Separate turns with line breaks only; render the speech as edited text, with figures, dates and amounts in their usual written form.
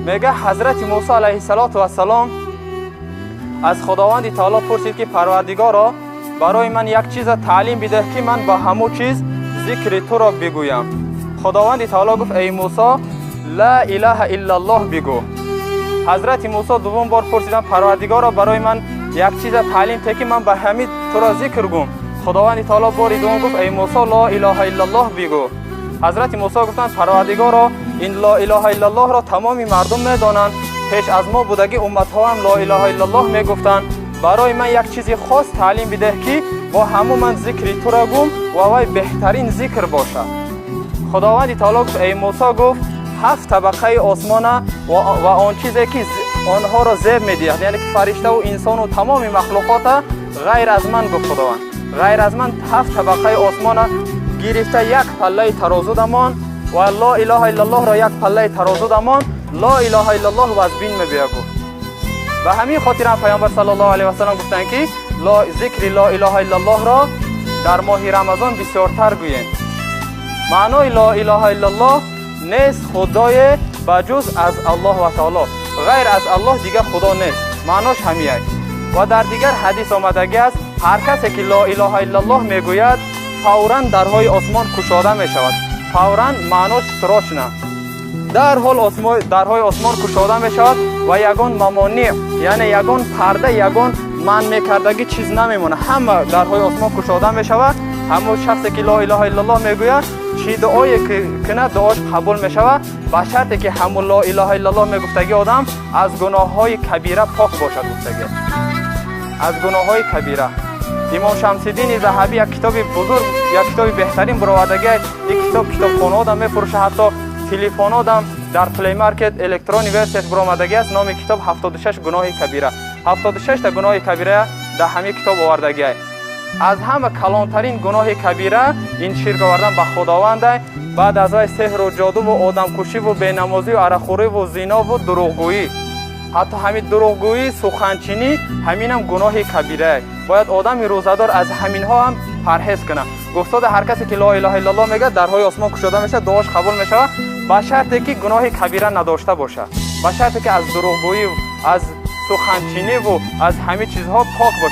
Мега, ҳазрати Мусо алайҳиссалоту вассалом аз Худованди Таоло пурсид, ки Парвардигоро, барои ман як чиза таълим бидеҳ, ки ман ба ҳамун чиз зикри туро бигӯям. Худованди Таоло гуфт: «Эй Мусо, ла илаҳа иллаллоҳ бигӯ». Ҳазрати Мусо дуввум бор пурсиданд: «Парвардигоро, барои ман як чиза таълим те, ки ман ба ҳамин туро зикр гӯм». Худованди Таоло бори дуввум гуфт: «Эй Мусо, ло илоҳа иллаллоҳ бигӯ». Ҳазрати Мусо гуфтанд: «Парвардигоро, ин ло илоҳа иллаллоҳро тамоми мардум медонанд, пеш аз мо будагӣ умматҳо ҳам ло илоҳа иллаллоҳ мегуфтанд. Барои ман як чизи хос таълим бидеҳ, ки бо ҳамун ман зикри туро гӯм ва вай беҳтарин зикр бошад». Худованди Таоло гуфт: «Эй Мусо, — гуфт, — ҳафт табақаи осмона ва он чизе, ки онҳоро зеб медиҳад, яъне ки фариштаву инсону тамоми махлуқота ғайр аз ман, — гуфт Худованд, — ғайр аз ман ҳафт табақаи осмона гирифта, як паллаи тарозу дамон ва ло илоҳа иллаллоҳро як паллаи тарозу дамон, ло илоҳа иллаллоҳ вазбин мебиёд», гуфт. Ба ҳамин хотир ҳам Паёмбар саллаллоҳу алайҳи васаллам гуфтанд, ки зикри ло илоҳа иллаллоҳро дар моҳи Рамазон бисёртар гӯем. Маънои ло илоҳа иллаллоҳ: нест худое ба ҷуз аз Аллоҳ ва Таоло, ғайр аз Аллоҳ дигар худо нест, маънош ҳамияй. Ва дар дигар ҳадис омадагӣ аст: ҳар касе ки ло илоҳа иллаллоҳ мегӯяд, фавран дарҳои осмон кушода мешавад. Фавран маънош срочно, дарҳол дарҳои осмон кушода мешавад ва ягон мамониъ, яъне ягон парда, ягон манъ мекардагӣ чиз намемонад. Ҳама дарҳои осмон кушода мешавад. Ҳамон шахсе ки ло илоҳа иллаллоҳ мегӯяд, чӣ дуое кунад, дуош қабул мешавад, ба шарте ки ҳамун ло илоҳа иллаллоҳ мегуфтагӣ одам аз гуноҳҳои кабира пок бошад, гуфтагӣ, аз гуноҳҳои кабира. Имом Шамсиддини Заҳабӣ як китоби бузург, як китоби беҳтарин баровардагӣ. Ин китоб китобхонаодам мефурӯша, ҳатто телефонодам дар Play Market электронный версияш баромадагӣ аст. Номи китоб «76 гуноҳи кабира». 76 та гуноҳи кабира дар ҳамин китоб овардагӣ. Аз ҳама калонтарин гуноҳи кабира ин ширк овардан ба Худованда, баъд аз вай сеҳру ҷодуву одамкушиву бенамозию арақхӯриву зинову дурӯғгӯӣ. Ҳатто ҳамин дурӯғгӯӣ, суханчинӣ, ҳаминам гуноҳи кабирае. Бояд одами рӯзадор аз ҳаминҳо ҳам парҳез кунад. Гуфтода, ҳар касе ки ло илоҳа иллаллоҳ мегӯяд, дарҳои осмон кушода мешавад, дуош қабул мешавад, ба шарте ки гуноҳи кабира надошта бошад, ба шарте ки аз дурӯғгӯӣ, аз суханчиниву аз ҳамин чизҳо пок бошад.